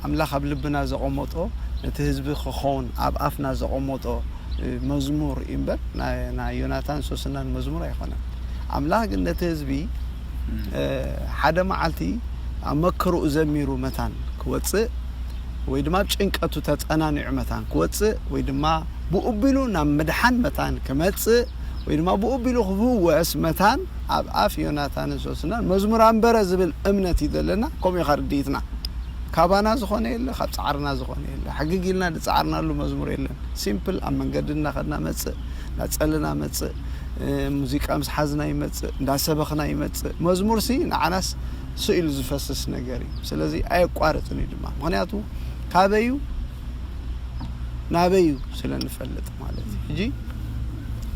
ኣምላኽ ኣብ ልብና ዘቐመጦ፣ ነቲ ህዝቢ ክኸውን ኣብ ኣፍና ዘቐመጦ መዝሙር እዩ እምበር፣ ናይ ዮናታን ሶስናን መዝሙር ኣይኮነን። ኣምላኽ ግን ነቲ ህዝቢ ሓደ መዓልቲ ኣብ መከርኡ ዘሚሩ መታን ክወፅእ፣ ወይ ድማ ኣብ ጭንቀቱ ተፀናኒዑ መታን ክወፅእ፣ ወይ ድማ ብኡ ኣቢሉ ናብ ምድሓን መታን ክመፅእ፣ ወይ ድማ ብኡ ኣቢሉ ክፍወስ መታን ኣብ ኣፍ ዮናታንን ሶስናን መዝሙር ኣንበረ ዝብል እምነት እዩ ዘለና። ከምኡ እዩ ርድኢትና። ካባና ዝኾነ የለ፣ ካብ ፃዕርና ዝኾነ የለ። ሕግግ ኢልና ዝፃዓርናሉ መዝሙር የለን። ሲምፕል ኣብ መንገዲ እናኸድና መፅእ፣ እናፀለና መፅእ፣ ሙዚቃ ምስ ሓዝና ይመፅእ፣ እንዳሰበኽና ይመፅእ። መዝሙር ሲ ንዓናስ ስኢሉ ዝፈስስ ነገር እዩ። ስለዚ ኣየቋርፅን እዩ ድማ። ምኽንያቱ ካበዩ ናበዩ ስለ ንፈልጥ ማለት እዩ። ሕጂ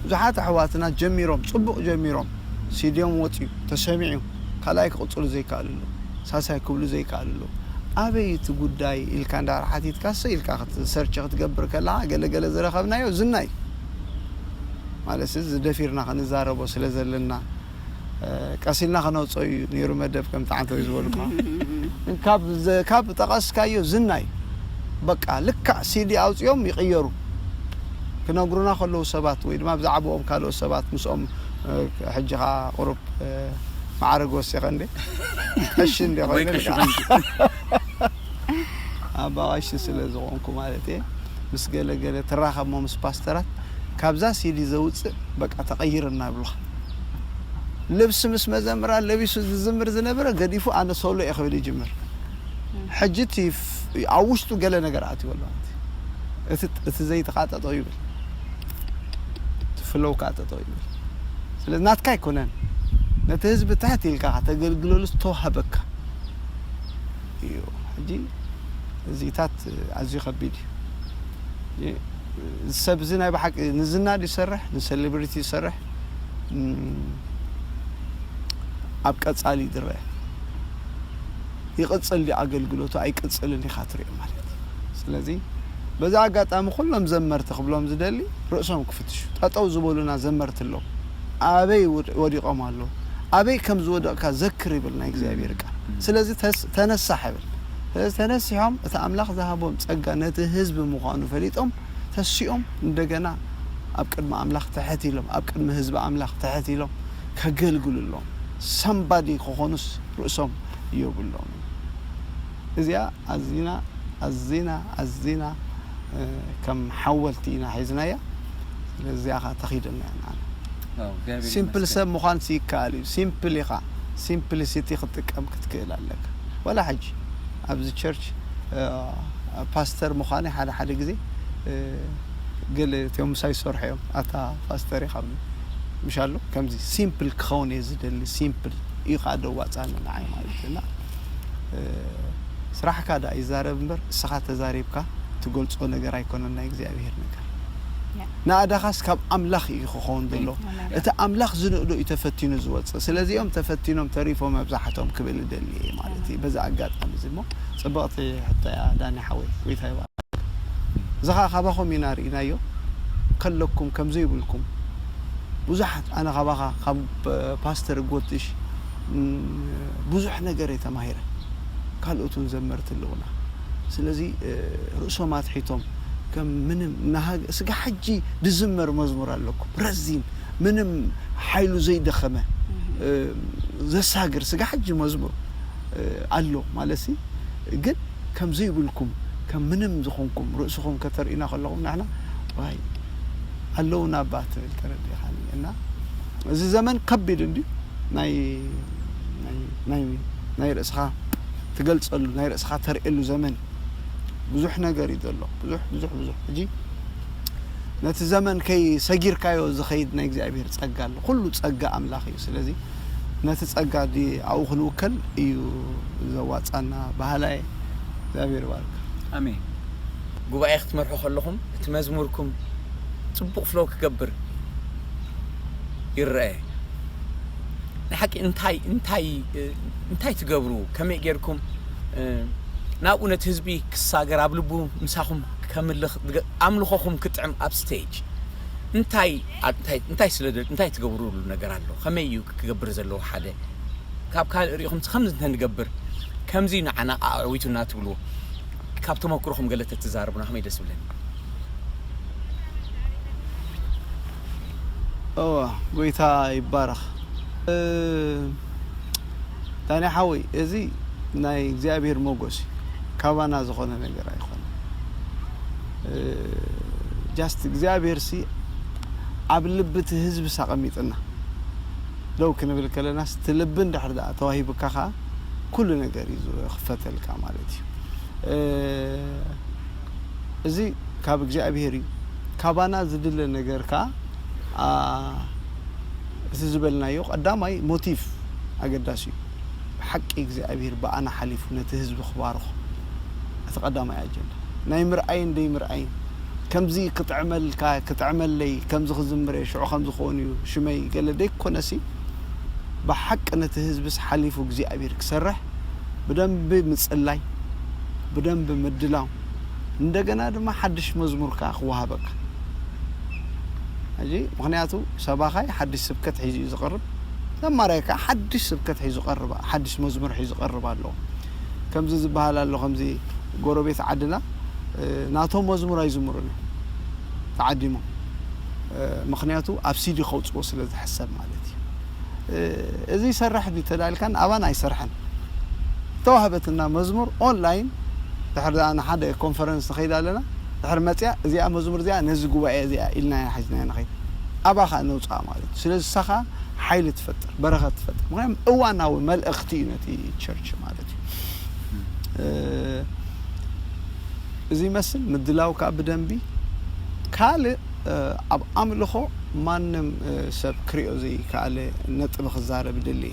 ብዙሓት ኣሕዋትና ጀሚሮም፣ ፅቡቕ ጀሚሮም፣ ሲድዮም ወፅዩ፣ ተሰሚዑ፣ ካልኣይ ክቕፅሉ ዘይከኣልሉ፣ ሳሳይ ክብሉ ዘይከኣልሉ፣ ኣበይ እቲ ጉዳይ ኢልካ እንዳሓቲትካ ሰ ኢልካ ሰርች ክትገብር ከለኻ ገለገለ ዝረኸብናዮ ዝናይ ማለት እዚ ደፊርና ክንዛረቦ ስለ ዘለና ቀሲልና ከነውፀ እዩ ነይሩ መደብ ከም ተዓንተው ዝበልኩ ካብ ጠቐስካዮ ዝናይ በቃ ልካዕ ሲዲ ኣውፅኦም ይቕየሩ ክነግሩና ከለዉ ሰባት ወይ ድማ ብዛዕባኦም ካልኦት ሰባት ምስኦም ሕጂ ከዓ ቁሩብ ማዕረግ ወሲኸ እንዴ ቀሺ እንዴ ኮይነ ኣባቓሺ ስለ ዝኾንኩ ማለት እየ ምስ ገለገለ ትራኸብ ሞ ምስ ፓስተራት ካብዛ ሲዲ ዘውፅእ በቃ ተቐይርና ይብሉኻ ልብሲ ምስ መዘምራ ለቢሱ ዝዝምር ዝነበረ ገዲፉ ኣነ ሶሎ እየ ክብል ይጅምር ሕጂ እቲ ኣብ ውሽጡ ገለ ነገር ኣትዎ ኣሎ እቲ ዘይተቃጠጦ ይብል እቲ ፍለው ካጠጦ ይብል ስለዚ ናትካ ኣይኮነን ነቲ ህዝቢ ትሕት ኢልካ ከተገልግለሉ ዝተዋህበካ እዩ ሕጂ እዚታት ኣዝዩ ከቢድ እዩ ሰብ እዚ ናይ ብሓቂ ንዝና ይሰርሕ ንሴሌብሪቲ ይሰርሕ ኣብ ቀጻሊ ይድረአ ይቕጽል ዲ ኣገልግሎቱ ኣይቅጽልን ኢኻ ትሪኦ ማለት እዩ ስለዚ በዛ ኣጋጣሚ ኩሎም ዘመርቲ ክብሎም ዝደሊ ርእሶም ክፍትሹ ጠጠው ዝበሉና ዘመርቲ ኣለዉ ኣበይ ወዲቖም ኣለዉ ኣበይ ከም ዝወደቕካ ዘክር ይብል ናይ እግዚኣብሔር ቃል ስለዚ ተነሳሕ ይብል ስለዚ ተነሲሖም እቲ ኣምላኽ ዝሃቦም ጸጋ ነቲ ህዝቢ ምዃኑ ፈሊጦም ተሲኦም እንደገና ኣብ ቅድሚ ኣምላኽ ትሕት ኢሎም ኣብ ቅድሚ ህዝቢ ኣምላኽ ትሕት ኢሎም ከገልግሉ ኣለዎም ሰምባዲ ክኾኑስ ርእሶም የብሎም እዚኣ ኣዚና ኣዚና ኣዚና ከም ሓወልቲ ኢና ሒዝናያ ስለዚ እዚኣ ከዓ ተኺደና እያ ንዓና ሲምፕል ሰብ ምዃን ይከኣል እዩ ሲምፕል ኢኻ ሲምፕሊሲቲ ክትጥቀም ክትክእል ኣለካ ወላ ሕጂ ኣብዚ ቸርች ፓስተር ምዃነይ ሓደ ሓደ ግዜ ገለ እቲኦም ምሳይ ዝሰርሑ እዮም ኣታ ፓስተር ኢኻ ምሽ ኣሎ ከምዚ ሲምፕል ክኸውን እየ ዝደሊ ሲምፕል እዩ ከዓ ደዋፃኒ ንዓይ ማለት እና ስራሕካ ዳ ይዛረብ እምበር እስኻ ተዛሪብካ ትገልፆ ነገር ኣይኮነን ናይ እግዚኣብሄር ነገር ንኣዳኻስ ካብ ኣምላኽ እዩ ክኸውን ዘሎ እቲ ኣምላኽ ዝንእዶ እዩ ተፈቲኑ ዝወፅእ ስለዚኦም ተፈቲኖም ተሪፎም መብዛሕቶም ክብል ደሊ ማለት እዩ በዚ ኣጋጣሚ እዚ ሞ ፅብቕቲ ሕቶያ ዳኒ ሓወይ ጎይታ ይባ እዚ ከዓ ካባኹም ኢና ርኢናዮ ከለኩም ከምዘይብልኩም ብዙሓት ኣነ ካባኻ ካብ ፓስተር ጎትሽ ብዙሕ ነገር እየ ተማሂረ ካልኦት እውን ዘመርቲ ኣለውና ስለዚ ርእሶም ኣትሒቶም ከም ምንም ናሃገ ስጋ ሕጂ ድዝመር መዝሙር ኣለኩም ረዚን ምንም ሓይሉ ዘይደኸመ ዘሳግር ስጋ ሕጂ መዝሙር ኣሎ ማለት ግን ከም ዘይብልኩም ከም ምንም ዝኾንኩም ርእስኹም ከተርእዩና ከለኹም ንሕና ዋይ ኣለውና እባ ትብል ተረዲኻኒ እና እዚ ዘመን ከቢድ እንድዩ ናይ ናይ ናይ ርእስኻ ትገልጸሉ ናይ ርእስኻ ተርእየሉ ዘመን ብዙሕ ነገር እዩ ዘሎ ብዙሕ ብዙሕ ብዙሕ ሕጂ ነቲ ዘመን ከይ ሰጊርካዮ ዝኸይድ ናይ እግዚኣብሔር ጸጋ ኣሎ ኩሉ ጸጋ ኣምላኽ እዩ ስለዚ ነቲ ጸጋ ዲ ኣብኡ ክንውከል እዩ ዘዋጻና ባህላየ እግዚኣብሔር ባርክ ኣሜን ጉባኤ ክትመርሑ ከለኹም እቲ መዝሙርኩም ጽቡቕ ፍለው ክገብር ይረአ ንሓቂ እንታይ እንታይ እንታይ ትገብሩ ከመይ ጌርኩም ናብኡ ነቲ ህዝቢ ክሳገር ኣብ ልቡ ምሳኹም ከምልኽ ኣምልኾኹም ክጥዕም ኣብ ስቴጅ እንታይ እንታይ ስለ እንታይ ትገብሩሉ ነገር ኣሎ ከመይ እዩ ክገብር ዘለዎ ሓደ ካብ ካልእ ሪኢኹም ከምዚ እንተንገብር ከምዚ ንዓና ኣዕዊቱና ትብልዎ ካብ ተመክሮኹም ገለ ተትዛረቡና ከመይ ደስ ይብለኒ። እወ፣ ጎይታ ይባረኽ። እ፣ ዳኒ ሓወይ፣ እዚ ናይ እግዚኣብሔር ሞጎስ እዩ። ካባና ዝኾነ ነገር ኣይኮነን። እ፣ ጃስት እግዚኣብሔር ሲ ኣብ ልቢ እቲ ህዝቢ ኣቐሚጥና ደው ክንብል ከለናስ፣ እቲ ልቢ እንድሕር ደኣ ተዋሂቡካ ኸዓ ኩሉ ነገር እዩ ዝኽፈተልካ ማለት እዩ። እ፣ እዚ ካብ እግዚኣብሔር እዩ። ካባና ዝድለ ነገር ከዓ፣ ኣ፣ እቲ ዝበልናዮ ቀዳማይ ሞቲቭ ኣገዳሲ እዩ። ብሓቂ እግዚኣብሔር ብኣና ሓሊፉ ነቲ ህዝቢ ክባርኾ፣ እቲ ቀዳማይ ኣጀንዳ። ናይ ምርኣይን ደይምርኣይን፣ ከምዚ ክጥዕመልካ፣ ክጥዕመለይ፣ ከምዚ ክዝምር እየ፣ ሽዑ ከምዚ ክኸውን እዩ ሽመይ፣ ገለ ደይኮነሲ፣ ብሓቂ ነቲ ህዝብስ ሓሊፉ እግዚኣብሔር ክሰርሕ፣ ብደንቢ ምጽላይ፣ ብደንቢ ምድላው፣ እንደገና ድማ ሓድሽ መዝሙር ከኣ ክወሃበካ። ሕጂ ምኽንያቱ ሰባኻይ ሓድሽ ስብከት ሒዙ እዩ ዝቐርብ፣ ዘማራይ ከኣ ሓድሽ ስብከት ሒዙ ቀርብ፣ ሓድሽ መዝሙር ሒዙ ቀርብ ኣለዎ። ከምዚ ዝበሃል ኣሎ፣ ከምዚ ጎረቤት ዓድና፣ እ፣ ናቶም መዝሙር ኣይዝምሩን እዮም ተዓዲሞም። እ፣ ምኽንያቱ ኣብ ሲዲ ከውፅዎ ስለ ዝሕሰብ ማለት እዩ። እ፣ እዚ ይሰርሕ ድዩ ተዳልካን ኣባን ኣይሰርሐን። ተዋህበትና መዝሙር ኦንላይን ድሕር ደኣ ንሓደ ኮንፈረንስ ንኸይድ ኣለና፣ ድሕር መፅያ እዚኣ መዝሙር እዚኣ ነዚ ጉባኤ እዚኣ ኢልና ኢና ሒዝና ንኸይድ። ኣባኻ ነውፅኣ ማለት እዩ። ስለዚ ንሳኻ ሓይሊ ትፈጥር፣ በረኸት ትፈጥር። ምኽንያቱም እዋናዊ መልእኽቲ እዩ ነቲ ቸርች ማለት እዩ። እ፣ እዚ ይመስል ምድላው ከዓ ብደንቢ ካልእ፣ እ፣ ኣብ ኣምልኾ ማንም፣ እ፣ ሰብ ክሪኦ ዘይከኣለ ነጥቢ ክዛረብ ይደሊ።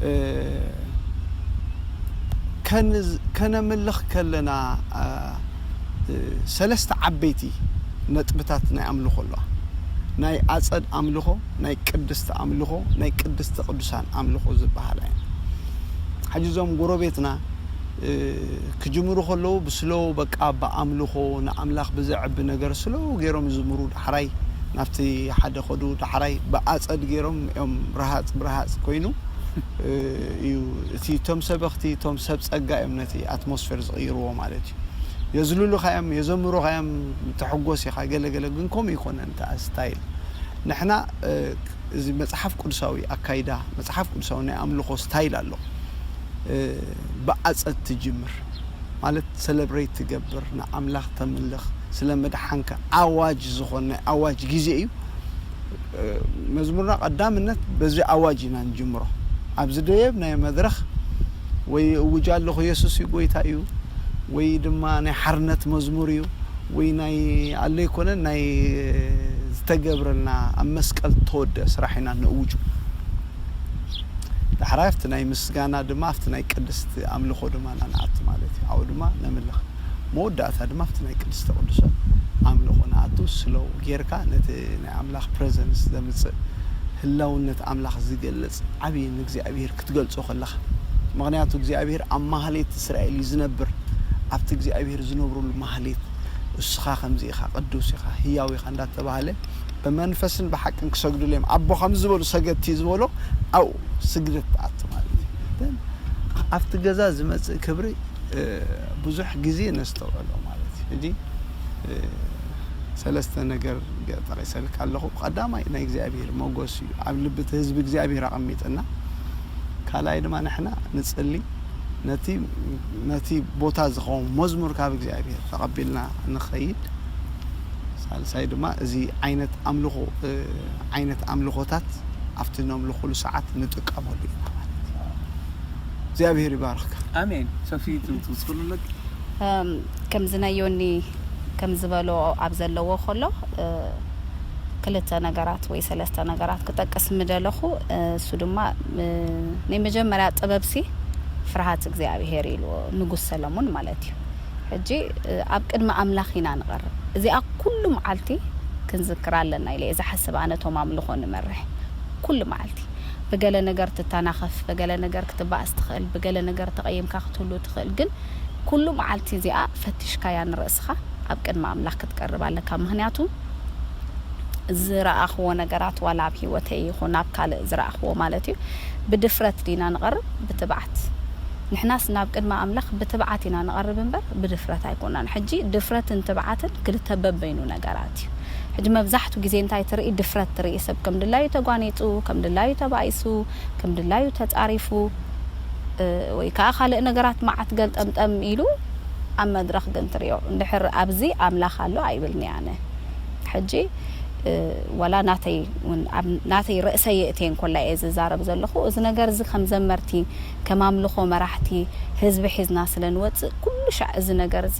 እ፣ ከንዝ-፣ ከነምልኽ ከለና፣ እ፣ እ፣ ሰለስተ ዓበይቲ ነጥብታት ናይ ኣምልኾ ኣለዋ። ናይ ኣጸድ ኣምልኾ፣ ናይ ቅድስቲ ኣምልኾ፣ ናይ ቅድስቲ ቅዱሳን ኣምልኾ ዝበሃላ እየን። ሕጂ እዞም ጎረቤትና፣ እ፣ ክጅምሩ ከለዉ ብስሎው በቃ ብኣምልኾ ንኣምላኽ ብዘዕቢ ነገር ስሎው ገይሮም ይዝምሩ። ዳሕራይ ናብቲ ሓደ ከዱ፣ ዳሕራይ ብኣጸድ ገይሮም እዮም ረሃጽ ብረሃጽ ኮይኑ፣ እ፣ እዩ እቲ እቶም ሰበኽቲ፣ እቶም ሰብ ጸጋ እዮም ነቲ ኣትሞስፌር ዝቕይርዎ ማለት እዩ። የዝልሉኻ እዮም፣ የዘምሩኻ እዮም፣ ትሕጎስ ኢኻ፣ ገለ ገለ ግን ከምኡ ይኮነን እቲ ስታይል። ንሕና፣ እ፣ እዚ መጽሓፍ ቅዱሳዊ ኣካይዳ፣ መጽሓፍ ቅዱሳዊ ናይ ኣምልኾ ስታይል ኣሎ። እ፣ ብኣጸድ ትጅምር ማለት ሰለብሬት ትገብር፣ ንኣምላኽ ተምልኽ፣ ስለ ምድሓንካ ኣዋጅ ዝኾነ ናይ ኣዋጅ ግዜ እዩ። እ፣ መዝሙርና ቀዳምነት በዚ ኣዋጅ ኢና ንጅምሮ። ኣብዚ ደየብ ናይ መድረኽ ወይ እውጅ ኣለኹ የሱስ እዩ ጎይታ እዩ፣ ወይ ድማ ናይ ሓርነት መዝሙር እዩ፣ ወይ ናይ ኣሎ ኣይኮነን ናይ ዝተገብረልና ኣብ መስቀል ተወደ ስራሕ ኢና ነእውጁ። ዳሕራይ ኣብቲ ናይ ምስጋና ድማ ኣብቲ ናይ ቅድስቲ ኣምልኾ ድማ ኢና ንኣቱ ማለት እዩ። ኣብኡ ድማ ነምልኽ። መወዳእታ ድማ ኣብቲ ናይ ቅድስተ ቅዱሳን ኣምልኾ ንኣቱ። ስሎው ጌርካ ነቲ ናይ ኣምላኽ ፕረዘንስ ዘምጽእ ህላውነት ኣምላኽ ዝገልጽ ዓብዪ ንእግዚኣብሔር ክትገልጾ ከለኻ። ምኽንያቱ እግዚኣብሔር ኣብ ማህሌት እስራኤል እዩ ዝነብር። ኣብቲ እግዚኣብሔር ዝነብረሉ ማህሌት እስኻ ከምዚ ኢኻ፣ ቅዱስ ኢኻ፣ ህያው ኢኻ እንዳተባህለ ብመንፈስን ብሓቅን ክሰግዱሉ እዮም። ኣቦ ከም ዝበሉ ሰገድቲ ዝበሎ ኣብኡ ስግደት ትኣቱ ማለት እዩ። Then ኣብቲ ገዛ ዝመጽእ ክብሪ፣ እ፣ ብዙሕ ግዜ ነስተውዕሎ ማለት እዩ። ሕጂ፣ እ፣ ሰለስተ ነገር ገ-፣ ጠቒሰልካ ኣለኹ። ቀዳማይ ናይ እግዚኣብሔር ሞጎስ እዩ። ኣብ ልቢ እቲ ህዝቢ እግዚኣብሔር ኣቐሚጥና። ካልኣይ ድማ ንሕና ንጽሊ፣ ነቲ፣ ነቲ ቦታ ዝኸውን መዝሙር ካብ እግዚኣብሔር ተቐቢልና ንኸይድ። ሳልሳይ ድማ እዚ ዓይነት ኣምልኾ፣ እ፣ ዓይነት ኣምልኾታት ኣብቲ ነምልኹሉ ሰዓት ንጥቀመሉ ኢና ማለት እዩ። እግዚኣብሔር ይባርኽካ። ኣሜን። ሶፊ፣ ትውስኽሉ ኣለኪ? እም፣ ከምዚ ናይ ዮኒ ከም ዝበሎ ኣብ ዘለዎ ከሎ፣ እ፣ ክልተ ነገራት ወይ ሰለስተ ነገራት ክጠቅስ ምደለኹ። እ፣ እሱ ድማ፣ እ፣ ናይ መጀመርያ ጥበብሲ ፍርሃት እግዚኣብሔር ኢልዎ ንጉስ ሰለሙን ማለት እዩ። ሕጂ፣ እ፣ ኣብ ቅድሚ ኣምላኽ ኢና ንቐርብ። እዚኣ ኩሉ መዓልቲ ክንዝክራ ኣለና ኢለ እየ ዝሓስብ ኣነ፣ እቶም ኣምልኾ ንመርሕ ኩሉ መዓልቲ። ብገለ ነገር ትተናኸፍ፣ ብገለ ነገር ክትበኣስ ትኽእል፣ ብገለ ነገር ተቐይምካ ክትህሉ ትኽእል። ግን ኩሉ መዓልቲ እዚኣ ፈቲሽካያ ንርእስኻ ኣብ ቅድሚ ኣምላኽ ክትቀርብ ኣለካ። ምኽንያቱ ዝረኣኽዎ ነገራት ዋላ ኣብ ህይወተይ ይኹን ኣብ ካልእ ዝረኣኽዎ ማለት እዩ፣ ብድፍረት ዲና ንቐርብ? ብትብዓት። ንሕናስ ናብ ቅድሚ ኣምላኽ ብትብዓት ኢና ንቐርብ እምበር ብድፍረት ኣይኮናን። ሕጂ ድፍረትን ትብዓትን ክልተ በበይኑ ነገራት እዩ። ሕጂ መብዛሕቱ ግዜ እንታይ ትርኢ? ድፍረት ትርኢ። ሰብ ከም ድላዩ ተጓኒጹ፣ ከም ድላዩ ተባኢሱ፣ ከም ድላዩ ተጻሪፉ፣ እ፣ ወይ ከኣ ካልእ ነገራት መዓት ገልጠምጠም ኢሉ ኣብ መድረኽ ግን ትርእዮ። እንድሕር ኣብዚ ኣምላኽ ኣሎ ኣይብልን'የ ኣነ። ሕጂ፣ እ፣ ዋላ ናተይ እውን ኣብ ናተይ ርእሰይ የእትየ እንኮላ እየ ዝዛረብ ዘለኹ። እዚ ነገር እዚ ከም ዘመርቲ፣ ከም ኣምልኾ መራሕቲ፣ ህዝቢ ሒዝና ስለ ንወጽእ፣ ኩሉ ሻዕ እዚ ነገር እዚ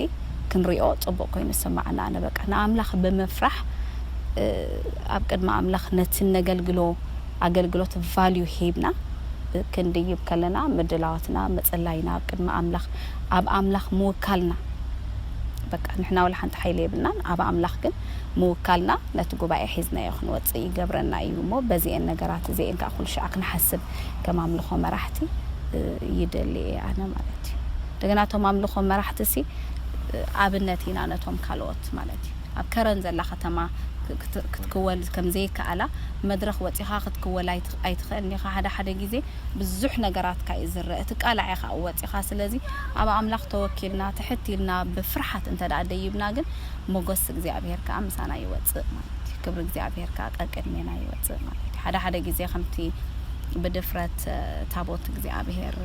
ክንሪኦ ጽቡቕ ኮይኑ ይስምዓና። ኣነ በቃ ንኣምላኽ ብምፍራሕ፣ እ፣ ኣብ ቅድሚ ኣምላኽ ነቲ ነገልግሎ ኣገልግሎት ቫልዩ ሂብና፣ እ፣ ክንድይብ ከለና፣ ምድላዋትና፣ ምጽላይና ኣብ ቅድሚ ኣምላኽ፣ ኣብ ኣምላኽ ምውካልና፣ በቃ ንሕና ወላ ሓንቲ ሓይሊ የብልናን፣ ኣብ ኣምላኽ ግን ምውካልና ነቲ ጉባኤ ሒዝናዮ ክንወጽእ ይገብረና እዩ። እሞ በዚኤን ነገራት እዚኤን ከኣ ኩሉ ሻዕ ክንሓስብ ከም ኣምልኾ መራሕቲ፣ እ፣ ይደሊ እየ ኣነ ማለት እዩ። እንደገና እቶም ኣምልኾ መራሕቲ ሲ፣ እ፣ ኣብነት ኢና ነቶም ካልኦት ማለት እዩ። ኣብ ከረን ዘላ ከተማ ክ-፣ ክት-፣ ክትክወል ከም ዘይከኣላ፣ መድረኽ ወጺኻ ክትክወል ኣይት-፣ ኣይትኽእልን ኢኻ። ሓደ ሓደ ግዜ ብዙሕ ነገራትካ እዩ ዝረአ። እቲ ቃላዕ ኢኻ ወጺኻ። ስለዚ ኣብ ኣምላኽ ተወኪልና፣ ትሕት ኢልና፣ ብፍርሓት እንተ ደኣ ደይብና ግን፣ ሞገስ እግዚኣብሄር ከኣ ምሳና ይወጽእ ማለት እዩ። ክብሪ እግዚኣብሄር ከኣ ቀቅድሜና ይወጽእ ማለት እዩ። ሓደ ሓደ ግዜ ከምቲ ብድፍረት፣ እ፣ ታቦት እግዚኣብሄር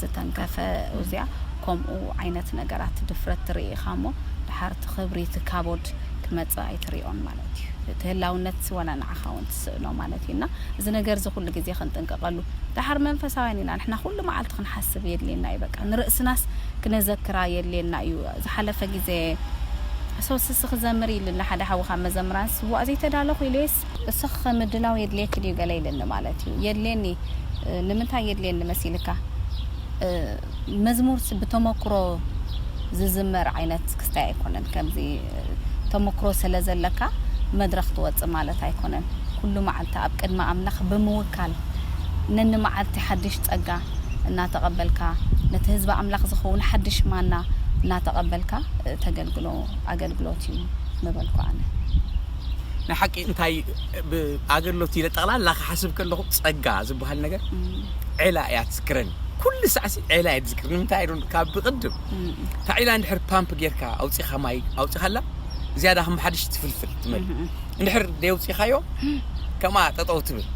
ዝተንከፈ ኡዝያ፣ ከምኡ ዓይነት ነገራት ድፍረት ትርኢ ኢኻ እሞ፣ ድሓር እቲ ክብሪ፣ እቲ ካቦድ ክመጽእ ኣይትሪኦን ማለት እዩ። እቲ ህላውነት ወላ ንዓኻ እውን ትስእኖ ማለት እዩ። እና እዚ ነገር እዚ ኩሉ ግዜ ክንጥንቀቐሉ። ድሓር መንፈሳውያን ኢና ንሕና፣ ኩሉ መዓልቲ ክንሓስብ የድልየና እዩ። በቃ ንርእስናስ ክነዘክራ የድልየና እዩ። ዝሓለፈ ግዜ ሶስሲ ክዘምር ኢሉኒ ሓደ ሓዊ ካብ መዘምራን፣ ስዋእ ዘይተዳለኹ ኢለየስ፣ እስኺ ምድላው የድልየኪ ድዩ ገለ ኢሉኒ ማለት እዩ። የድልየኒ። እ፣ ንምንታይ የድልየኒ መሲልካ? እ፣ መዝሙርስ ብተመክሮ ዝዝመር ዓይነት ክስታይ ኣይኮነን። ከምዚ፣ እ፣ ተመክሮ ስለ ዘለካ መድረኽ ትወጽእ ማለት ኣይኮነን። ኩሉ መዓልቲ ኣብ ቅድሚ ኣምላኽ ብምውካል፣ ነኒ መዓልቲ ሓድሽ ጸጋ እናተቐበልካ፣ ነቲ ህዝቢ ኣምላኽ ዝኸውን ሓድሽ ማና እናተቐበልካ፣ እ፣ ተገልግሎ ኣገልግሎት እዩ ምበልኩ ኣነ። ንሓቂ እንታይ ብ-፣ ኣገልግሎት ኢለ ጠቕላላ ክሓስብ ከለኹ ጸጋ ዝበሃል ነገር እም። ዔላ እያ ትዝክረኒ። ኩሉ ሳዕሲ ዔላ እያ ትዝክር። ንምንታይ ዶ ካብ ብቕድም እም። እታ ዒላ እንድሕር ፓምፕ ጌርካ ኣውጺኻ ማይ ኣውጺኻላ፣ ዝያዳ ከም ሓድሽ ትፍልፍል ትመል። እም። እንድሕር ደየውጺኻዮ፣ ከምኣ ጠጠው ትብል።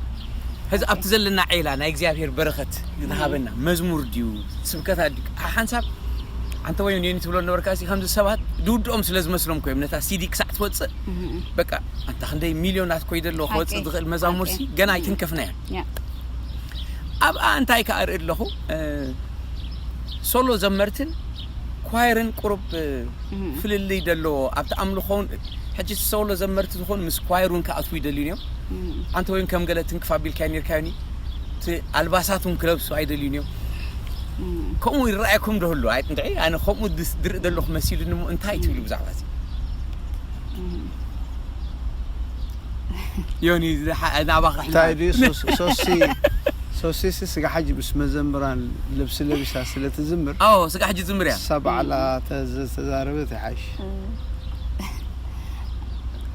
ሕዚ ኣብቲ ዘለና ዔላ ናይ እግዚኣብሔር በረኸት ዝሃበና መዝሙር ድዩ፣ ስብከታት ድዩ፣ ሓንሳብ ኣንተ ወይ ኔኒ ትብሎ ነበርካ። እዚ ከምዚ ሰባት ድውድኦም ስለ ዝመስሎም እኮ እዮም ነታ ሲዲ ክሳዕ ትወጽእ። እም። በቃ፣ ኣንታ ክንደይ ሚልዮናት ኮይደ ኣለዎ ክወጽእ ሓቂ። ዝኽእል መዛሙርሲ ሓቂ። ገና እም። ኣይተንከፍናዮን። ያ። ኣብኣ እንታይ ከኣ እርኢ ኣለኹ፣ እ፣ ሶሎ ዘመርትን ኳየርን ቁሩብ፣ እ፣ እም። ፍልልይ ደለዎ። ኣብቲ ኣምልኾውን ሕጂ ሶሎ ዘመርቲ ዝኾኑ ምስ ኳየር እውን ክኣትዉ ይደልዩ እዮም። እም። ኣንተ ወይም ከም ገለ ትንክፍ ኣቢልካዮ ኔርካዮኒ፣ እቲ ኣልባሳት እውን ክለብሱ ኣይደልዩን እዮም። እም። ከምኡ ይረኣየኩም ዶ ህሉ? ኣይ፣ እንድዒ፣ ኣነ ከምኡ ድስ-፣ ድርኢ ዘለኹ መሲሉኒ እሞ እንታይ ትብሉ ብዛዕባ እዚ? እም። ዮኒ፣ ዝሓ-፣ ናባኻ እንታይ ሕና። ድዩ? ሶስ-፣ ሶሲ፣ ሶሲሲ ስጋ ሓጂ ምስ መዘምራን ልብሲ ለቢሳ ስለ ትዝምር፣ ኣዎ፣ ስጋ ሕጂ ዝምር እያ። እሳ ባዕላ እም። ተዘ-፣ ተዛረበት ይሓይሽ። እም።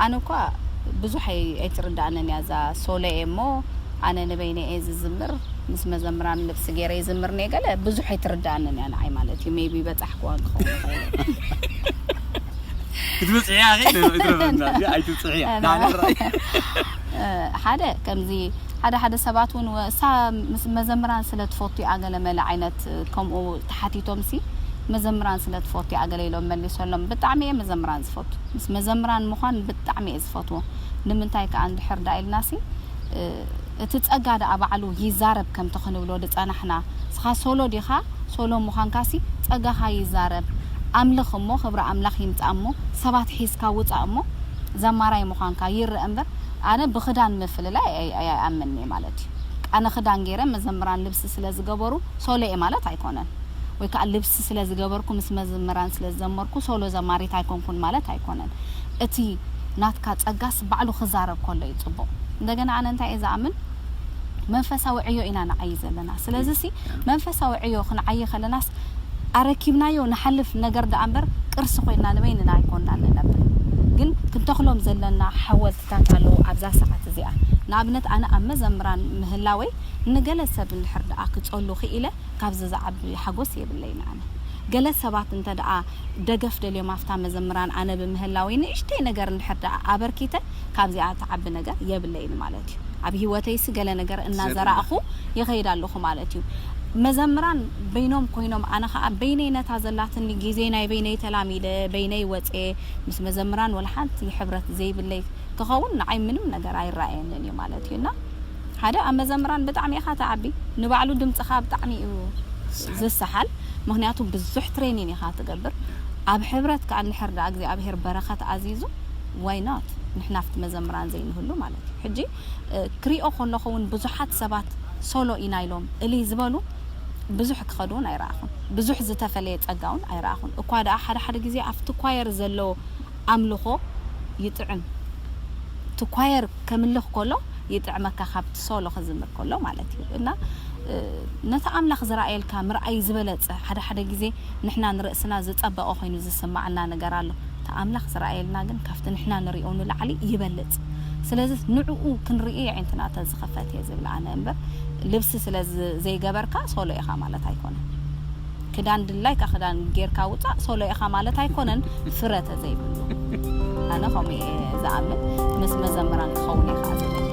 ኣነ እኳ ብዙሕ ኣይ-፣ ኣይትርድኣንን እያ እዛ ሶሎ እየ እሞ፣ ኣነ ንበይነ እየ ዝዝምር፣ ምስ መዘምራን ልብሲ ገይረ ይዝምር እየ ገለ ብዙሕ ኣይትርድኣንን እያ ንዓይ ማለት እዩ። ሜይቢ በጻሕክዋን ክኸውን ይኽእል። ክትብጽሕያ ኣኺ፣ ይትረፈና፣ እዚ ኣይትብጽሕያ። ኣና። ንዓና ራእይ። እ፣ ሓደ ከምዚ፣ ሓደ ሓደ ሰባት እውን ወ-፣ እሳ ምስ መዘምራን ስለ ትፈቱ እያ ገለ መለ ዓይነት፣ እ፣ ከምኡ ተሓቲቶም ሲ፣ መዘምራን ስለ ትፈቱ እያ ገለ ኢሎም መሊሶሎም። ብጣዕሚ እየ መዘምራን ዝፈቱ። ምስ መዘምራን ምዃን ብጣዕሚ እየ ዝፈትዎ። ንምንታይ ከኣ እንድሕር ዳ ኢልና ሲ፣ እ፣ እቲ ጸጋ ደኣ ባዕሉ ይዛረብ ከምቲ ክንብሎ ዝጸናሕና። ንስኻ ሶሎ ዲኻ? ሶሎ ምዃንካሲ ጸጋኻ ይዛረብ። ኣምልኽ እሞ ክብሪ ኣምላኽ ይምጻእ እሞ ሰባት ሒዝካ ውጻእ እሞ ዘማራይ ምዃንካ ይረአ እምበር ኣነ ብኽዳን ምፍልላይ ኣይ-፣ ኣይ-፣ ኣይኣምንን እየ ማለት እዩ። ኣነ ክዳን ገይረ መዘምራን ልብሲ ስለ ዝገበሩ ሶሎ እየ ማለት ኣይኮነን። ወይ ከኣ ልብሲ ስለ ዝገበርኩ ምስ መዘምራን ስለ ዝዘመርኩ ሶሎ ዘማሪት ኣይኮንኩን ማለት ኣይኮነን። እቲ ናትካ ጸጋስ ባዕሉ ክዛረብ ከሎ እዩ ጽቡቕ። እንደገና ኣነ እንታይ እየ ዝኣምን? መንፈሳዊ ዕዮ ኢና ንዓዪ ዘለና። ስለዚ ሲ መንፈሳዊ ዕዮ ክንዓዪ ከለናስ ኣረኪብናዮ ንሓልፍ ነገር ደኣ እምበር ቅርሲ ኮይንና ንበይንና ኣይኮንና ንነብር። ግን ክንተኽሎም ዘለና ሓወልትታት ኣለዉ ኣብዛ ሰዓት እዚኣ። ንኣብነት ኣነ ኣብ መዘምራን ምህላወይ ንገለ ሰብ እንድሕር ደኣ ክጸሉ ክኢለ ካብዚ ዝዓቢ ሓጎስ የብለይን። ኣነ ገለ ሰባት እንተ ደኣ ደገፍ ደልዮም ኣብታ መዘምራን ኣነ ብምህላወይ ንእሽተይ ነገር እንድሕር ደኣ ኣበርኪተ ካብዚኣ ትዓቢ ነገር የብለይን ማለት እዩ። ኣብ ህይወተይሲ ገለ ነገር እናዘራእኹ ይኸይድ ኣለኹ ማለት እዩ። መዘምራን በይኖም ኮይኖም ኣነ ኸዓ በይነይ ነታ ዘላትኒ ግዜ ናይ በይነይ ተላሚደ በይነይ ወፅየ ምስ መዘምራን ወላ ሓንቲ ሕብረት ዘይብለይ ክኸውን ንዓይ ምንም ነገር ኣይረኣየንን እዩ ማለት እዩ። እና ሓደ ኣብ መዘምራን ብጣዕሚ ኢኻ ትዓቢ፣ ንባዕሉ ድምፅኻ ብጣዕሚ እዩ ዝሰሓል። ምክንያቱ ብዙሕ ትሬኒን ኢኻ ትገብር። ኣብ ሕብረት ከዓ እንድሕር ደኣ እግዚኣብሄር በረኸት ኣዚዙ why not ንሕና ኣብቲ መዘምራን ዘይንህሉ ማለት እዩ። ሕጂ ክሪኦ ከለኹ እውን ብዙሓት ሰባት ሶሎ ኢና ኢሎም እልይ ዝበሉ ብዙሕ ክኸዱ እውን ኣይረኣኹን። ብዙሕ ዝተፈለየ ጸጋ እውን ኣይረኣኹን። እኳ ደኣ ሓደ ሓደ ግዜ ኣብቲ ኳየር ዘሎ ኣምልኾ ይጥዕም። እቲ ኳየር ከምልኽ ከሎ ይጥዕመካ ካብቲ ሶሎ ክዝምር ከሎ ማለት እዩ። እና ነቲ ኣምላኽ ዝረኣየልካ ምርኣይ ዝበለጸ ሓደ ሓደ ግዜ ንሕና ንርእስና ዝጸበቐ ኮይኑ ዝስማዓና ነገር ኣሎ። እቲ ኣምላኽ ዝረኣየልና ግን ካብቲ ንሕና ንሪኦ ንላዕሊ ይበልጽ። ስለዚ ንዕኡ ክንርኢ ኣዒንትና ተዝኸፈት እየ ዝብል ኣነ እምበር ልብሲ ስለ ዘይገበርካ ሶሎ ኢኻ ማለት ኣይኮነን። ክዳን ድላይካ ክዳን ጌርካ ውፃእ ሶሎ ኢኻ ማለት ኣይኮነን። ፍረ ተዘይብሉ ኣነ ከምኡ እየ ዝኣምን። ምስ መዘምራን ክኸውን እየ ከዓ ዝደሊ።